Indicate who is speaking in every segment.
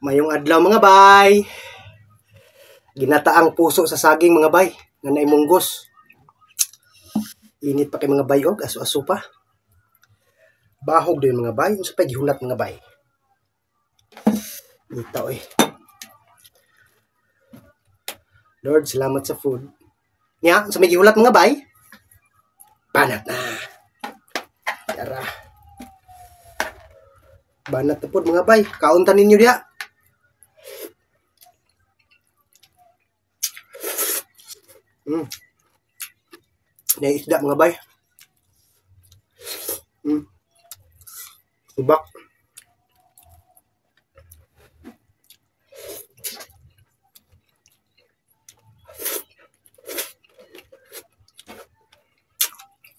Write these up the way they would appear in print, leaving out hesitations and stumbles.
Speaker 1: Mayong adlaw, mga bay. Ginataang puso sa saging, mga bay, nga naay munggos. Init pa kay, mga bay, og aso-aso pa. Bahog din, mga bay, unsa pa gihulat, mga bay? Ita oy. Lord, salamat sa food. Nya, sa may gihulat, mga bay? Banat na. Tara. Banat na pod, mga bay. Kaunta ninyo diha. Na isda, mga bay. Subak.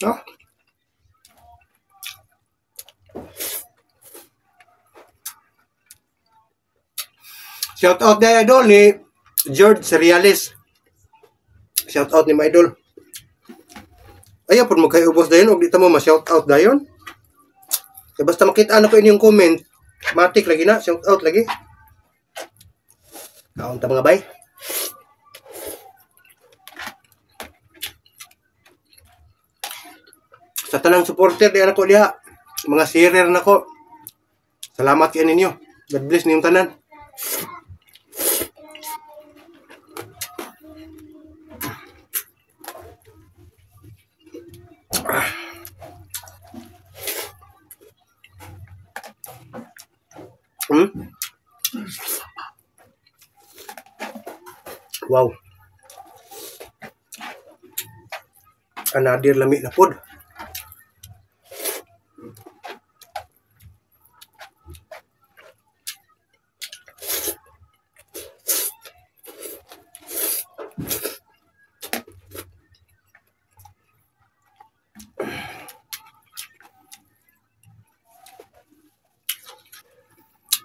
Speaker 1: Ah. Shout out na, idol, ni George Seriales. Shout out ni my idol. Ayaw po mo kayo ubos dayon og di ta mo ma-shout out dayon. Kaya basta makita na ko inyong comment, matik lagi na, shout out lagi. Kaon ta, mga bay. Sa tanang supporter di ko diha, mga sharer nako. Salamat kay ninyo. God bless ninyong tanan. Wow. Another lami na pod.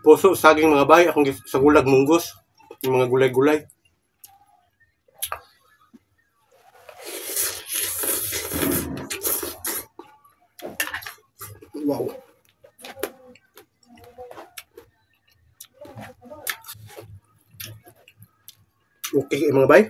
Speaker 1: Puso saging, mga bay, akong sa gulag munggos, yung mga gulay-gulay. Wow. Okay mga bay.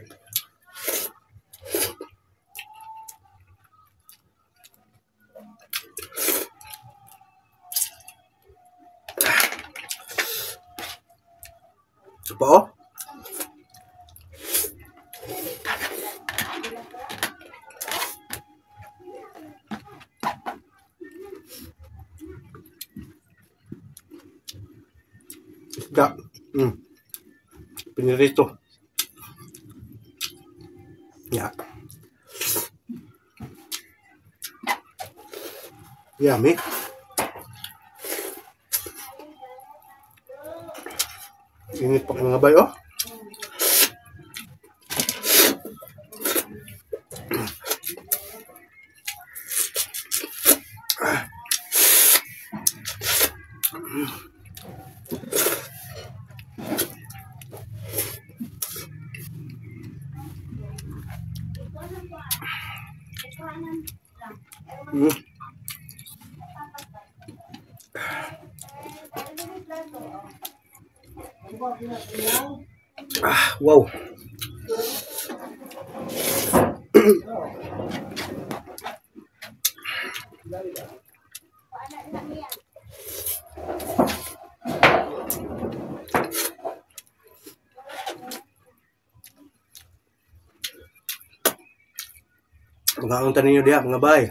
Speaker 1: Ito pa oh. Isda. Pinirito. Yeah. Yummy. Init pa mga bay oh. Ah, wow. Mga unta ninyo diha, mga bay.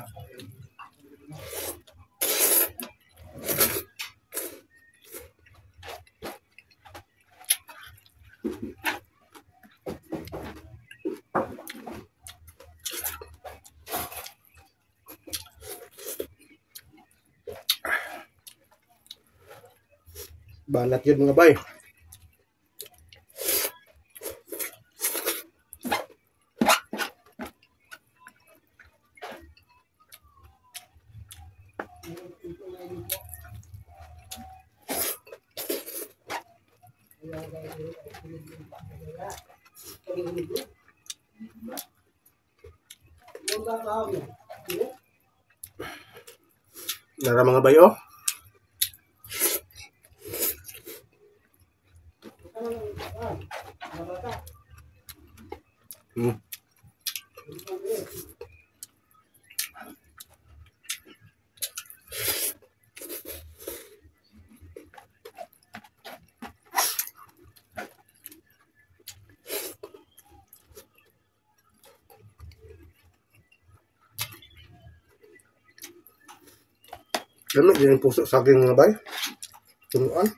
Speaker 1: Banat yun, mga bay. Nara, mga bay oh. Lami din ang puso saging, mga bay. Tumuan.